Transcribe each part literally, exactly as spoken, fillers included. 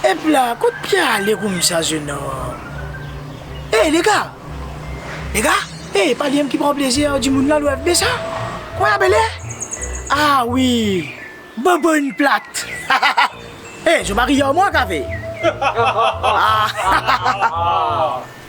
Epla, kot pe ale koumsa, zenom? Eh, lega! Lega! Eh, pa li mem ki pran plezir dimoun la lor F B sa? Kouma apele? Ah wi, Bobonn Plat. Eh, zot mariye ar mwa kafe? Ah.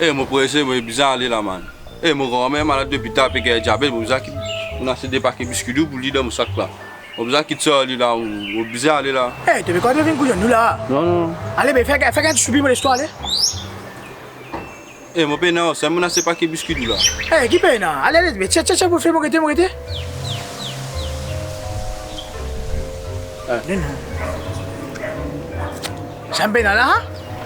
Eh, mo prese, mo bizin ale la, man. Eh, mo granmer malad lopital, pe gagn diabet, mo bizin kit, mo aste de pake biskidou pou li dan mo sak la. Mo bizin kit sa, li la, mo bizin ale la. Eh, to pe krwar to vinn kouyonn nou la? Non, non. Ale, be, fer, fer enn ti soupi, mo les twa ale. Eh, mo pena, sa mo aste pake biskidou la. Eh, ki pena? Ale, ale, be, tir, tir, tir, mo fer, mo gete, mo gete. Eh. Non, non. Sa mo pena la, ha?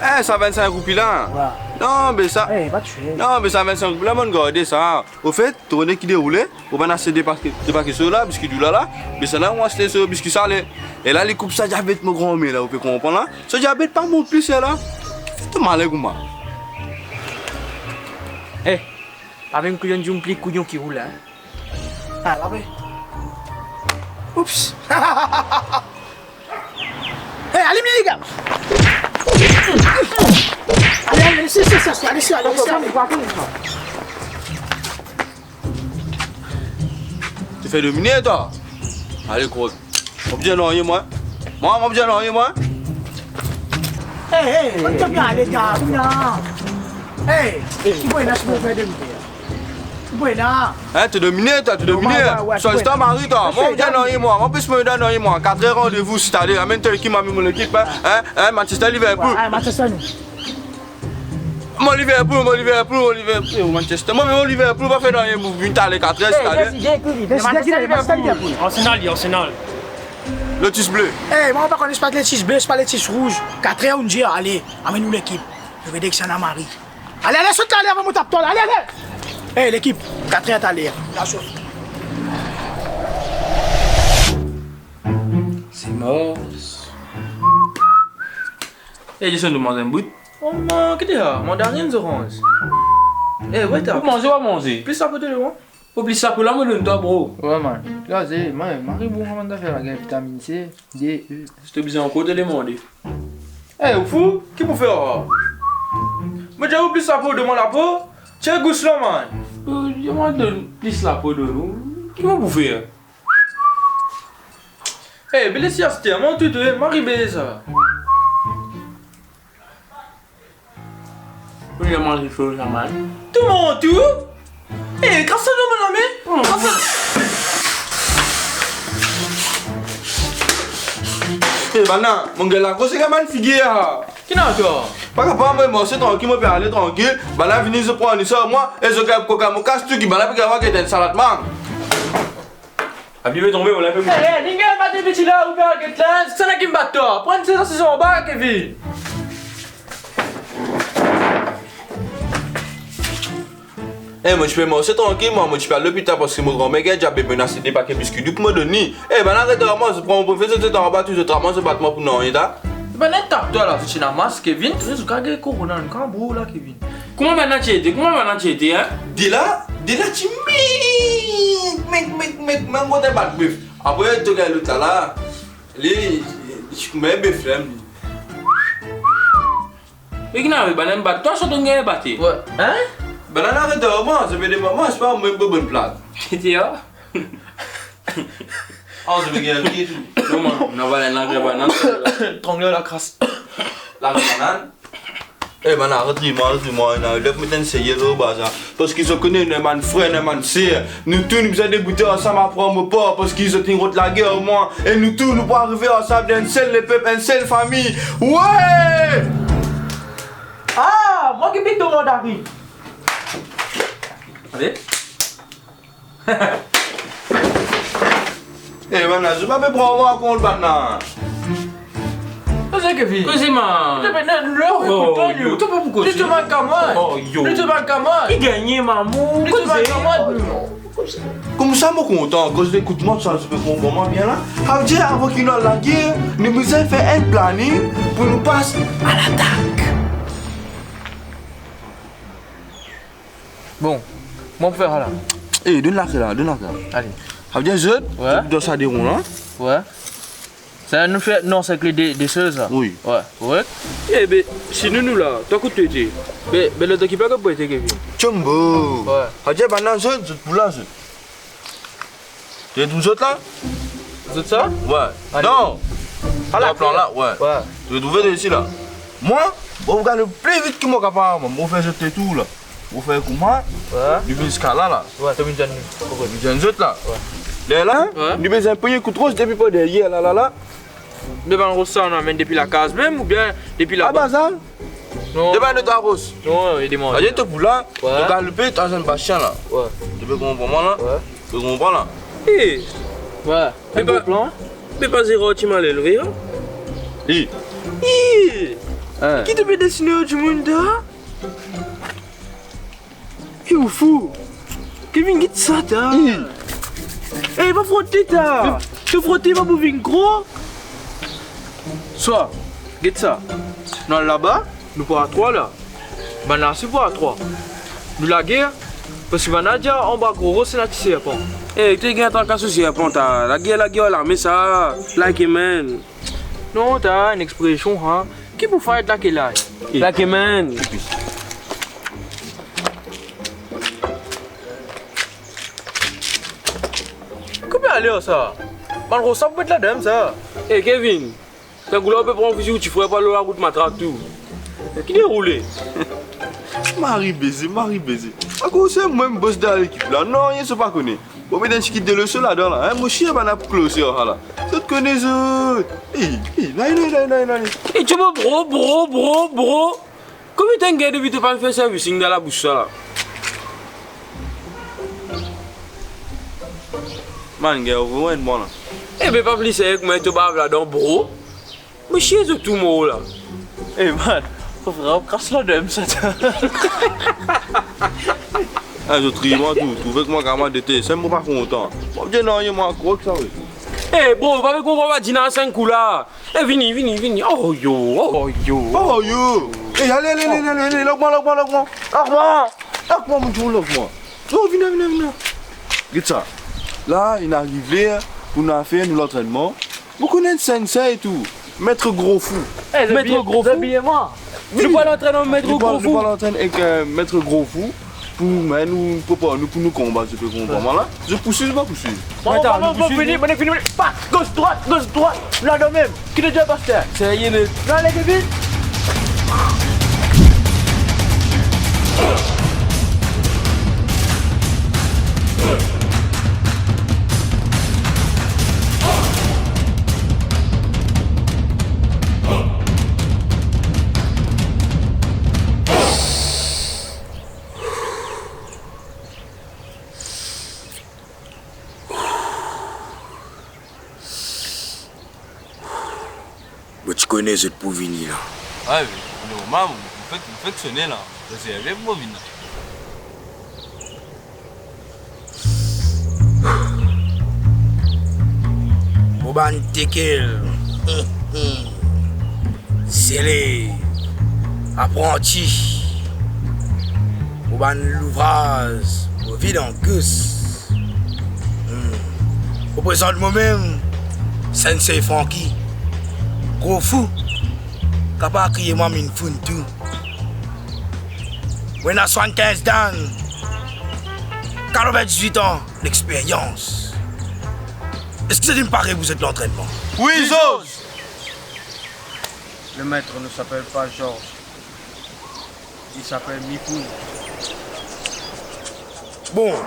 Eh, sa vinn-sink roupi la. Wa. Non, be sa. Eh, pa touye. Non, be sa vinn-sink roupi la, mo'nn garde sa. Ofet, to kone ki deroule? Mo pa'nn aste de pake, de pake so la, biskidou la la, be sa la, mo aste so biski sale. E la, li koup sa diabet mo granmer la, ou pe konpran la? So diabet pa mont plis la. Ki fer to male kouma? Eh, pa vinn kouyonn, dimoun pli kouyon ki ou la, hein? Ah, la be. Oups. Eh, alim li, les gars. Ale, ale, les, les, les, les, ale, ale, les, ale. To fer domine, twa? Ale, kot. Mo bizin nanye, mwa. Mwa, mo bizin nanye, mwa. Hey, hey, kot to pe ale, ta, la? Hey, ki pou ena, si mo fer domine? Ki pou ena? Hein, to domine, twa, to domine. Wa, wa, wa, ki pou ena? Swa zis to mari, twa. Mo bizin nanye, mwa. An plis, mo bizin nanye, mwa. Katrer randevou, sitadi. Amenn to lekip, mo amenn mo lekip, hein. Hein, hein, Manchester, Liverpool. Wa, ah, Manchester, nou. Mo Liverpool, mo Liverpool, mo Liverpool. Eh, Manchester. Mwa, mo Liverpool, pa fer nanye, mo vinn ale katrer, sitadi. Manchester, Liverpool. Arsenal, li, Arsenal. Lotus ble. Eh, mwa, mo pa kone, se pa Lotus ble, se pa Lotus rouz. Katrer, nou dir, ale, amenn nou lekip. Nou gete ki sa ena mari. Ale, ale, sot la, ale, avan mo tap twa la, ale, ale. Eh, lekip, katrer taler. La sot. Se mor. Eh, Jason, nou manz enn bout? Oh, man, ki de la? Mandarin, zoranz. Eh, wait up. Ou manze, ou pa manze? Plis sa pou to, mwa. Ou plis sa pou la, mo donn twa, bro. Wi, man. Gaze, man, mari bon, kouma to fer la, gagn vitaminn C, D, E. Si to bizin ankor, to demande. Eh, ou fou? Ki pou fer la? Mo dir ou plis lapo, donn mwa lapo. Tir gous la, man. Euh, mwa donn plis lapo, donn ou. Ki mo pou fer? Eh, bele si aster, mwa tou, tou, eh, mari bele sa. Ou ena manze fre sa, man. Tou mwa tou? Eh, kras sa dan mo lame. Kras sa. Eh, bann la, mo gagn lakoz, se kouma bann figi la. Ki ena twa? Pa kapav, mwa, mo se trankil, mo pe ale trankil. Bann la vini, zot pran ni sa, mwa, e zot gagn koka, mo kas tou, ki bann la pe gagn get enn salad, man. Abi, pe tonbe, mo la pe... Eh, eh, ningel pa de piti la, ou pe al get la, sa na ki bat twa. Pran sa, se anba, Kevin. Eh, mo ti pe marse trankil, mwa, mo ti pe al lopital parski mo granmer gagn diabet, mo ena aste de pake biskidou pou mo donn li. Eh, bann la aret ar mwa, zot pran mo prefe, zot, zot anba tou, zot trap mwa, zot bat mwa pou nanye, ta. Bann la tap twa la, zot ti ena mas, Kevin, zot kapav gagn korona, nou kapav bour la, Kevin. Kouma bann la ti ete? Kouma bann la ti ete, hein? De la, de la ti met, met, met, met, mem kot enn bat bef. Apre, to gagn lot la la, li, li ti kouma bef la, li. Me ki ena, bann la bat twa, swa to'nn gagn bate? Wi. Hein? Bann la aret ar mwa, zot pe demann mwa, se pa mwa, mo Bobonn Plat. Ti ete, ah? Ah, zot pe gagn ki tou? Non, man, nou aval enn lagre bann la. Trangle lakras. Lagre bann la. Eh, bann la, aret ri mwa, aret ri mwa, ena, lev met enn serye lor baz la. Parski zot kone, nou bann frer, nou bann ser, nou tou nou bizin debout ansam, aprann mo par, parski zot inn rod lager ar mwa, e nou tou nou pou arive ansam dan enn sel lepep, enn sel fami. Wey! Ah, mwa ki pito mandarin. Ale. Eh, bann la, zot pa pe pran mwa kont bann la. Koze, Kevin. Koze, man. Li ti pe, nou, nou, oh, ekout, yo, nou. To pa pou koze. Li ti pe kamarad. Oh, yo. Li ti pe kamarad. Li gagne, maman. Li ti pe kamarad. Koumsa mo kontan, koz li ekout mwa, sa, zot pe konpran mwa bien la. Savedir, avan ki nou al lager, nou bizin fer enn planing pou nou pas alatak. Bon, mwa pou fer sa la. Eh, donn la, la, donn la, la. Ale. Savedir zot, ouais, zot dan sa de ron la. Ouais. Sa nou fer, nou anserkle de, de soz la. Wi. Wi, korek. Eh be, si nou, nou la, twa kot to ete? Be, be lot ekip la kot pou ete, Kevin? Chombo. Wi. Adir bann la zot, zot pou la, zot. To trouv zot la? Zot sa? Wi. Ale. Non. Ala, plan la, wi. Wi. To trouv zot isi la. Mwa, mo pou gagn pli vit ki mo kapav, mo fer zot letour la. Mo fer kouma, wi, nou vinn ziska la, la. Wi, to vinn zwenn nou. Mo vinn zwenn zot la. Wi. Lerla, wi, nou bizin pran kout ros depi par deryer la, la, la. Me bann ros sa, nou amenn depi lakaz mem oubien depi laba? Laba sa? Non. Depi nou ta ros. Non, li demann. Adir to pou la, wi, to galoupe, to zwenn basien la. Wi. To pe konpran mwa la? Wi. To pe konpran la? Eh. Wi. Enn bon plan. Me pa Zero ti mal elve, an? Li. Li. Hein. Ki to pe desine dimoun ta? Ki ou fou? Kevin, get sa ta. Hmm. Eh, pa frote ta. Hmm. To frote pa pou vinn gro. Swa, get sa. Nou al laba, nou pou a trwa la. Bann la si pou a trwa. Nou lager, parski bann la dir anba gro ros ena ti serpan. Eh, to gagn traka so serpan ta. Lager, lager, lame sa. Like, man. Non, ta enn expresion, ha. Ki pou fight la ki la? Eh. Like, man. Koupe ale sa. Bann ros sa pou met ladan sa. Eh, Kevin, tankou la ou pe pran fizi ou ti frer, pa lor larout matrak tou. Ki deroule? Mari beze, mari beze. Akoz se mwa mem bos dan lekip la. Non, nanye so pa kone. Bon, met enn ti kit delo so ladan la, hein. Mo sir bann la pou kloze, ah, la. Zot kone zot. Ey, ey, nanye, nanye, nanye, nanye. Eh, ti mo bro, bro, bro, bro. Konbien tan gagn depi to pa fer servicing dan labous sa la? Man, gagn ou vinn mwa la. Eh be, pa pli serye kouma to bav ladan, bro. Mo sir zot tou mor la. Eh man, fo vremem kras ladan sa. Ah, zot riy mwa tou, trouve kouma kamarad ete, sa mo pa kontan. Mo dir nanye, mo akrok sa, wi. Eh bro, pa fer kouma pa dir nanye sink kou la. Eh, vini, vini, vini. Oh yo, oh yo. Oh yo. Eh, ale, ale, ale, ale, ale, larg mwa, larg mwa, larg mwa. Larg mwa. Larg mwa, mo dir larg mwa. Oh, vini, vini, vini. Get sa. La, inn arive pou nou al fer nou lantrennman. Mo konn enn sensei tou, Met Gro Fou. Eh, Met Gro Fou. Zabiye mwa. Nou pou al antrenn Met Gro Fou. Nou pou al antrenn ek, euh, Met Gro Fou pou, me nou prepar nou pou nou konba, zot pe konpran mwa la. Zot pou swiv, pa pou swiv. Mwa, mwa, mwa, fini, mwa, fini, fini. Pa, gos, drwat, gos, drwat. Ladan mem. Ki to dir, paster? Serye, net. Nou ale, Kevin. Mo ti kone zot pou vini la. Ay, normal, mo fek, mo fek sone la. Rezerve pou mo vinn la. Mo bann tekel. Zele, apranti. Mo bann louvraz, mo vid an gous. Hmm. Mo prezant mo mem, Sensei Francky. Gro Fou, kapav kriye mwa Minn Foun tou. Mo ena swasann-kinz dan, katrevin-diz-wit an lexperyans. Eski zot inn pare pou zot lantrennman? Wi, Zoz! Le maître ne s'appelle pas Georges. Il s'appelle Mipoun. Bon,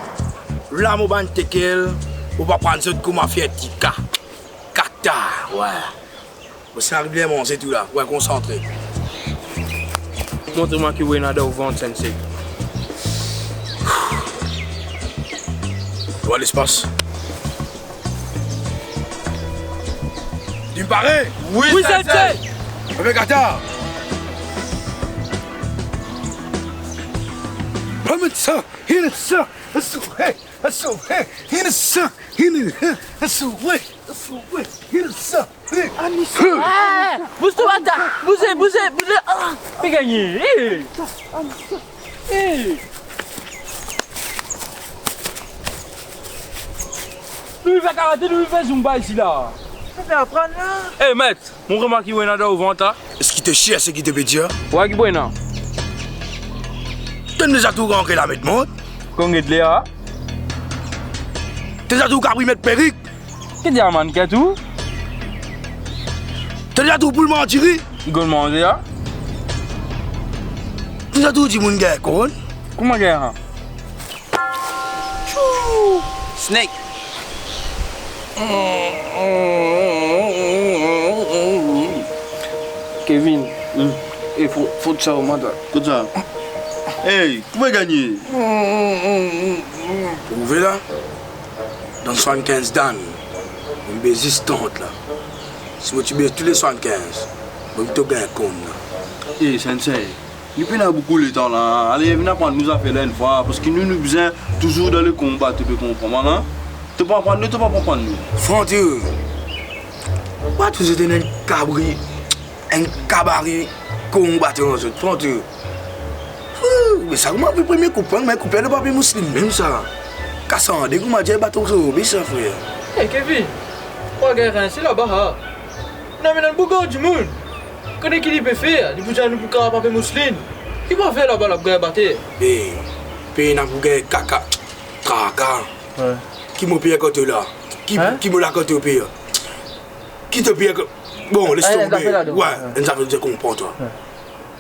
la mo bann tekel, mo pou aprann zot kouma fer tika. Kata, wey. Mo sa ariv ler manze tou la, wey, konsantre. Montre mwa ki ou ena dan ou vant, Sensei. Twa lespas. Inn pare? Wi, Sensei. Avek atak. Permet sa, il sa, asouwe, asouwe, il sa, il asouwe, asouwe, il sa. Anise! Eh, bouze to, bata! Bouze, bouze, bouze! Ah, pe gagne! Eh! Eh! Nou, li fer karate, nou, li fer zumba isi la. Pe aprann la. Ey, met, montre mwa ki ou ena dan ou vant la. Eski to sir seki to pe dir? Wa, ki ou ena? To deza trouv kan ke la met mont? Kan get li la? To deza trouv kabri met perik? Ki diamann ki tou? To deza trouv poul manz diri? Li konn manze la? To deza trouv dimoun gagn korn? Kouma gagn la? Snake. Kevin, hmm, e fo, fot sa o manda. Kot sa? Ey, kouma gagne? Trouve la? Dan swasann-kinz dan, mo pe zis trant la. Si mo ti bes tou le swasann-kinz, mo pou to gagn korn la. Ey, Sensei, nou pena boukou letan la. Ale, vinn aprann nou zafer la enn fwa, parski nou, nou bizin touzour dan le konba, to pe konpran mwa la. To pa aprann nou, to pa pou aprann nou. Fran dir, pa touzour ete enn kabri, enn kabari konbater zot, fran dir. Ouh, me sa kouma pou premie koupweng, me koupweng dan papi mousselin mem sa. Kas an de kouma dir baton so, be sa frer. Ey, Kevin, ou gagn rinse laba, ha? Ena mem enn boukan dimoun. Kone ki li pe fer? Li pou dir nou pou kar papi mousselin. Ki pou fer laba la pou gagn bate? Ey, pena pou gagn kaka, traka. Wi. Ki mo per kot ou la? Ki, hein? Ki mo la kot ou per? Ki to per kot, bon, les tonbe. Ey, enn zafer la, donk. Wi, enn zafer, mo konpran twa. Wi.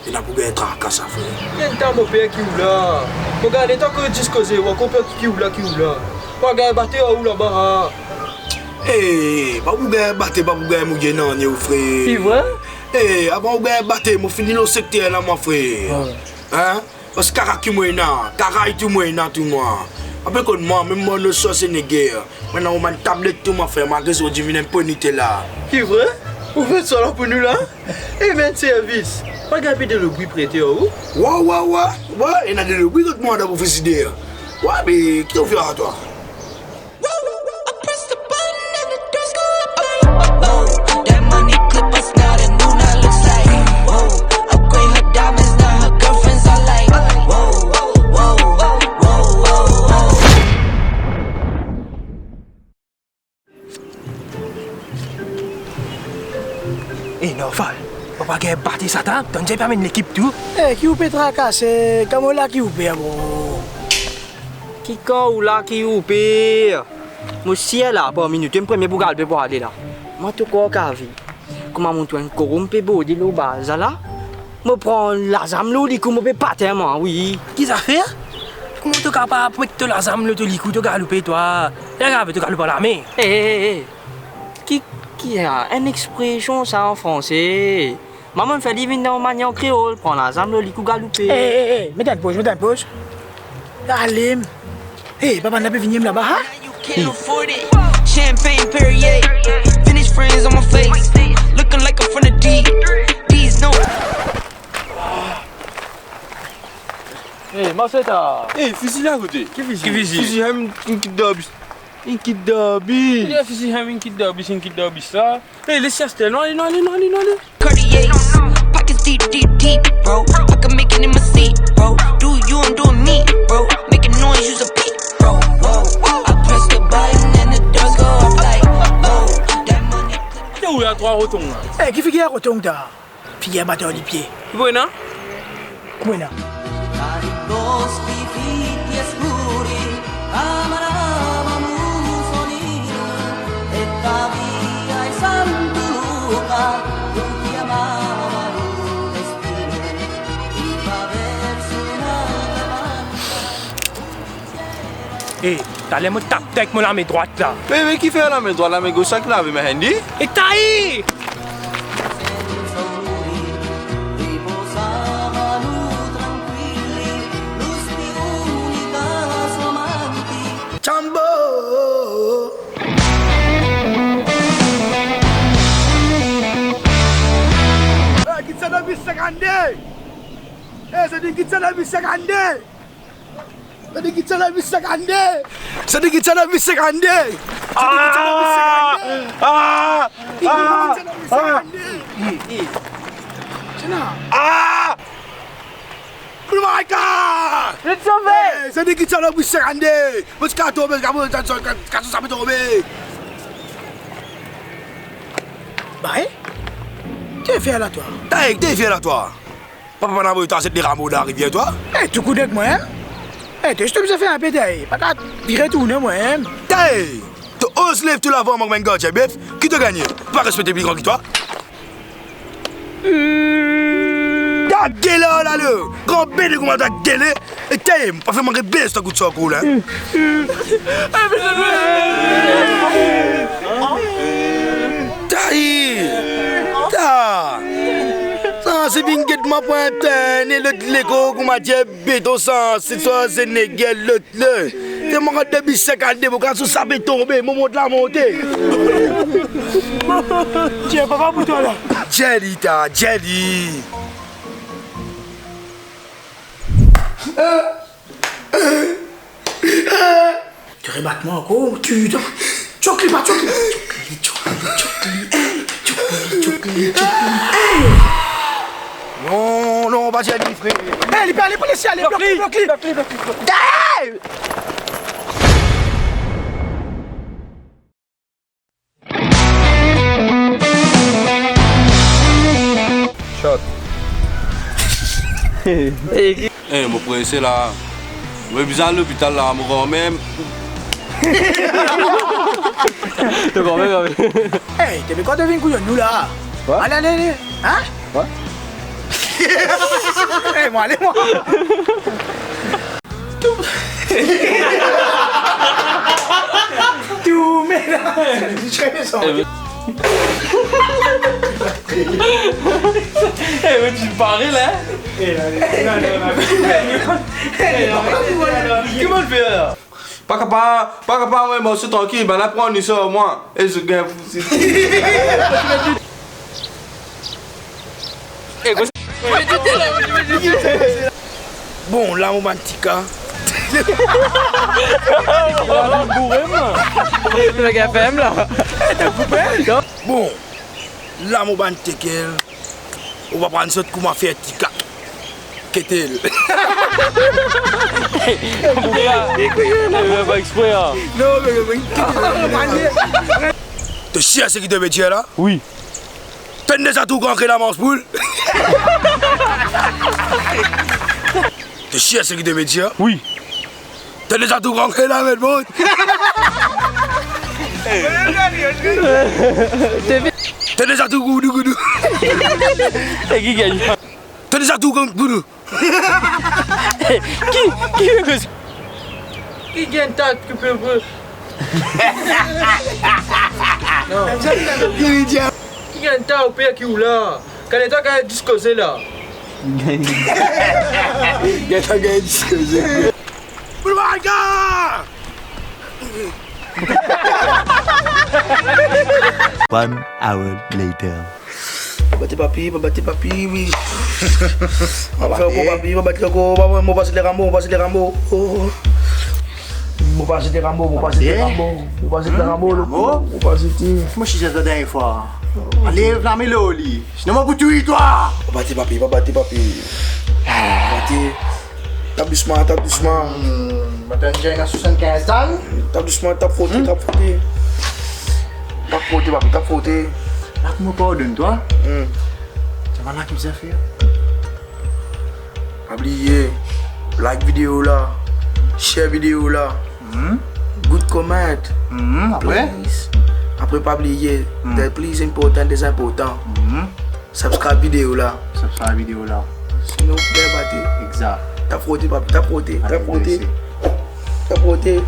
Ena pou gagn traka sa, frer. Enn ta mo per ki ou la. Mo gade twa koz zis koze, ou ankor per ki ou la, ki ou la. Ou gagn bate ou laba, ha. Ey, pa pou gagn bate, pa pou gagn mouye nanye ou, frer. Ki vre? Ey, avan ou gagn bate, mo fini lor sekter la, mwa, frer. Wi. Hein? Parski kara ki mo ena, kara tou mo ena tou mwa. Apre kot mwa, mem mo noswa se neger. Mo ena mo bann tablet tou mwa, frer, malgre zordi vinn enn ponite la. Ki vre? Ou fer sa la pou nou la? Ey, bann servis. Pa gagn pe delobri prete ar ou? Wa, wa, wa, wa, ena delobri kot mwa dan mo frizider. Wa, be, ki to fer ar twa? Whoa, I press the button and the doors go up like, whoa, that money clip us now, the new now looks like, whoa, upgrade her diamonds, now her girlfriends are like, whoa, whoa, whoa, whoa, whoa. Eh, Norval, papa gagn bate sa ta, tann dir pa amenn lekip tou. Eh, ki ou pe trakase, kan mo la ki ou pe, bro? Ki kan ou la ki ou pe? Mo sir la, parmi nou, to enn premie pou galbe pou ale la. Mwa to krwar kavi. Kouma mo trouv enn korom pe borde lor baz la, mo pran lazam lor likou, mo pe bat enn mwa, wi. Ki zafer? Kouma to kapav met to lazam lor to likou, to galoupe twa? Regarde, to galoup lame. Eh, eh, eh, eh. Ki, ki, ah, enn expresion sa an franse. Mwa, mo fer li vinn dan manier kreol, pran lazam lor likou, galoupe. Eh, eh, eh, met enn poz, met enn poz. Alim. Eh, papa, nou pe vini laba, ha? Can't afford it. Champagne Perrier. Finish friends on my face. Looking like I'm from the deep. These no. Eh, ma seta. Eh, fizi la kote? Ki fizi? Ki fizi? Fizi, hein, inn kit dan bis. Inn kit dan bis. Ki fizi, hein, inn kit dan bis, inn kit dan bis la. Hey, les Chastel, nou ale, nou ale, nou ale, nou ale. Cartier, pockets deep, deep, deep, bro. I can make it in my seat, bro. Do you, I'm doing me, bro. Making noise, use a peep, bro. Whoa, whoa. I press the button and the doors go up like, whoa. That money. Ki ou la, twa rotong la? Eh, ki figir rotong ta? Figir bater lipie. Ki ou ena? Ki ou ena? Eh, taler mo tap twa ek mo lame drwat la. Me, me kifer lame drwat, lame gos la ki lave Mehendi? E tai! Chambo! Eh, kit sa dan bis senkannde! Eh, sa di kit sa dan bis senkannde! Sa di kit sa dan bis senkannde! Sa di kit sa dan bis senkannde! Sa di kit sa dan bis senkannde! Ah! Ah! Sa di kit sa dan bis senkannde! Ah! Eh, eh. Sa la. Ah! Kouma ka! Li sove! Eh, sa di kit sa dan bis senkannde! Mo ti kapav tonbe, kapav, kapav, kapav sa pe tonbe! Ba, eh? Ki to fer la, twa? Taye, ki to fer la, twa? Papa, pa avoy twa zet leramo dan larivier, twa? Eh, to koudek mwa, eh? Eh, to zis bizin fer inpe taye, pa kapav vire tourne mwa, eh? Taye! To oz lev to lava mwa kouma enn gardien bef, ki to gagne? Pa respekte pli gran ki twa. Hmm. Gagel la, le gran bene kouma to gagel, e taye, pa fer mwa rebes to kout sa ankor la. Taye! Ta! Sa, se vinn get mwa pran enn lot lekor kouma dir beton sa, se swa se neger lot le. Se mwa de bisek al deboka sou sa pe tonbe, mo mont la monte. Ti papa pou twa la. Jelly ta, jelly. To rebat mwa ankor, ti, ti, tchok li, pa tchok li. Tchok li, tchok li, tchok li, eh, tchok li, tchok li, tchok li, eh. Non, non, pa dir li, frer. Eh, li pe ale pou les ale, blok li, blok li. Blok li, blok li, blok li. Eh! Shot. Eh, mo prese la. Mo bizin al lopital la, mo kanmem. To kanmem, kanmem. Ey, to pe kontan vinn kouyon nou la? Wa? Ale, ale, ale. Hein? Wa? Ey, mo ale, mwa. Tou. Tou, me la. Eh, me ti pare la. Eh, non, non, non, non. Kouma nou fer la? Pa kapav, pa kapav, wi, mo, se trankil, bann la pran ni sa, mwa. E zot gagn fouti. Bon, la mo bann tika. Boure, mwa. Nek F M la. Bon, la mo bann tekel. Ou pa aprann zot kouma fer tika. Ketel. Pou pa, pou pa ekspre, a. Non, me, me, me. To sir seki to pe dir la? Wi. To'nn deza trouv kan kre la mans poul? To sir seki to pe dir? Wi. To'nn deza trouv kan kre la met bot? To'nn deza trouv goudou, goudou? E ki gagn? To'nn deza trouv kan goudou? Ki, ki pe koze? Ki gagn ta ki pe koze? Non. Ki li dir? Ki gagn ta ou pe ki ou la? Kan leta gagn dis koze la. Gagn ta gagn dis koze. Boulvarga! One hour later. Pa bat papi, pa bat papi, wi. Pa bat papi, pa bat ankor, pa, mo pa zet leramo, mo pa zet leramo. Oh. Mo pa zet leramo, mo pa zete leramo, mo pa zete leramo, leramo? Mo pa zete. Mo ti zet la dernie fwa. Ale, flamen lor li. Sinon, mo pou touy twa. Pa bat papi, pa bat papi. Pa bat. Tap dousman, tap dousman. Hmm, mo tann dir ena swasannkinz dan. Tap dousman, tap frote, tap frote. Tap frote, papi, tap frote. La pou mo pardonn twa. Hmm. Sa bann la ki bizin fer. Pa bliye, like video la, share video la. Hmm. Good comment. Hmm, apre? Please. Apre, pa bliye, the please important, de inportan. Hmm. Subscribe video la. Subscribe video la. Sinon, bien bate. Exact. Tap frote, papi, tap frote, tap frote. Tap frote.